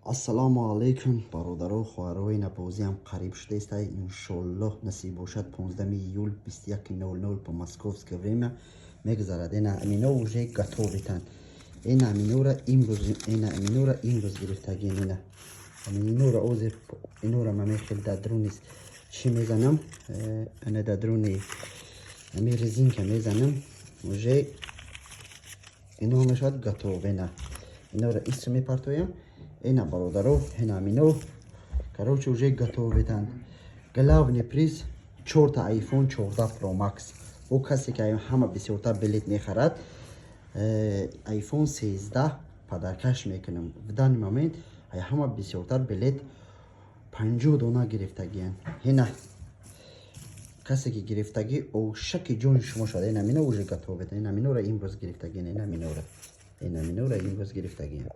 Ассалому алайкум, бародару хоҳаро. Ина бозиам қариб шудааст. Иншоллоҳ, насиб бошад, 15 июл 21:00 по московское время мегузарад. Ина амино уже готовый тан. Ина аминора имрӯз, ина аминора имрӯз гирифтагин. Ина аминора озир, инора ма мехел дар дуруни чӣ мезанам, ана дар дуруни ами резинка мезанам, уже ино мешавад готов. Ина инора истр мепартоям. Ина, бародаро, ина амино, короче, уже готовый тан. Главный приз чорта iPhone 14 Pro Max. О касе ки ҳама бисёртар билет мехарад, iPhone 13 подарка ш мекунам. В данный момент ҳама бисёртар билет 50 дона гирифтагиян. Ина касе ки гирифтагӣ, ошаки ҷони шумо шуда. Ина амино уже готовый. Ина аминора имрӯз гирифтагиян. Ина аминора, ина аминора имрӯз гирифтагиян.